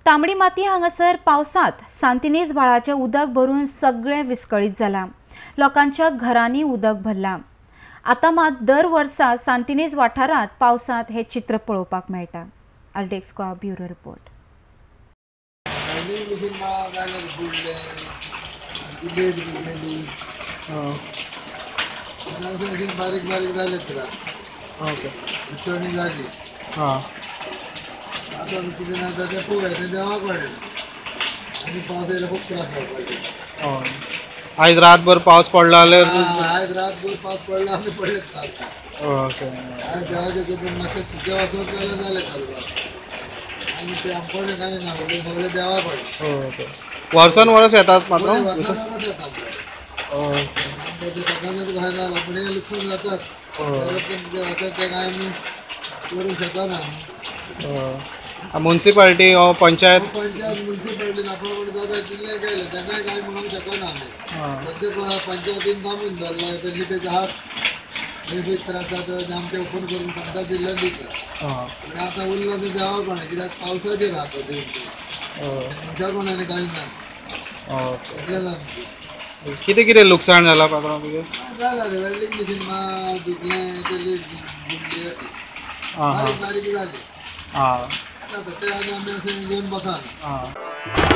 तांबडी माती हांगासर पावसांत सांतिनेज व्हाळाचें उदक भरून सगळें विस्कळीत जालां. लोकांच्या घरांनी उदक भरलां. आतां मात दर वर्सा सांतिनेज वाठारांत पावसांत हें चित्र पळोवपाक मेळटा. RDX Goa bureau report. बारीक बारीक जाले त्रास. ओके. विसवणी जाली. हां. आता कितें ना जाता तें पळोवया, तें देवा कडेन. आनी पावस येयल्यार खूब त्रास जावपाचे. हय, आयज रातभर पावस पडला जाल्यार? आयज रातभर पावस पडला आनी पडले त्रास. ओके. आयज देवाचे कृपेन मातशें सुकें वचत जाल्यार जालें चालू. आनी ते आमकोडे कांय ना, सगळें देवा कडेन. ओके. वर्सान वर्स येतात मात्र? वर्सान वर्स येतात. ओके. सगळ्यांनाच भायर जालां पूण हें लुकसाण जातात. ते कांय आमी करूंक शकना. मुन्सिपाल्टी ओ पंचायत? पंचायत मुन्सिपाल्टीन आपण कोण जाता जिल्ले गेले तेकाय कांय म्हणूंक शकना आमी. सद्या पंचायतीन थांबून धरला तेजी तेजे हात बेबीक त्रास जाता, आमचे ओपन करून सांगता जिल्ल्यान दिता. आनी आतां उरला तें देवा कोणें, कित्याक पावसाचेर राहता ते मनशा कोणानी कांय ना. ओके. इतलें जाता. कितें कितें लुकसाण जालां पात्रांव तुजें? जालां रे, वेल्डींग मशीन दुखलें, ते लीड बुडली, बारीक बारीक जाली. आं. ते आनी आमी अशें घेवन बसना. आं.